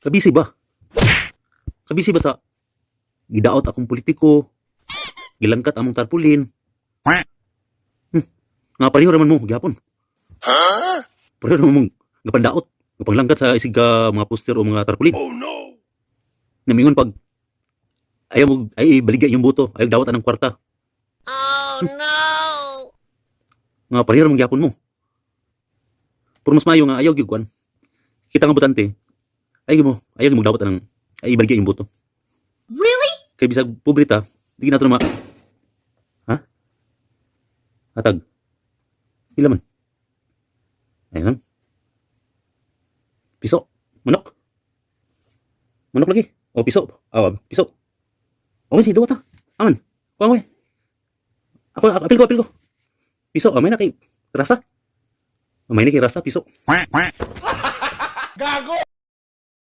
Kabisi ba? Kabisi ba sa gidaot akong politiko, gilangkat among tarpulin? Nga pareho raman mo, gihapon. Pareho raman mong gapandaot, gapanglangkat sa isig ka mga poster o mga tarpulin. Oh no! Namingon pag ayaw mo ay baligya yung boto, ayaw dawat anang kwarta. Oh no! Nga pareho raman gihapon mo. Pero mas maayo nga ayaw gyud kwan. Kita nga botante, ayaw gyud mo dawat anang ay ibaligya yung boto. Really? Kay bisag pobre ta, di nato na ma. Ha? Hatag. Pila man? Ayun lang. Piso. Manok. Manok lagi. O, piso. Ah, piso. Okay, sige, duwa ta. Aman. Kuha ko eh. Ako, apil ko, apil ko. Piso, amay na kay rasa. Amay na kay rasa, piso. Gago!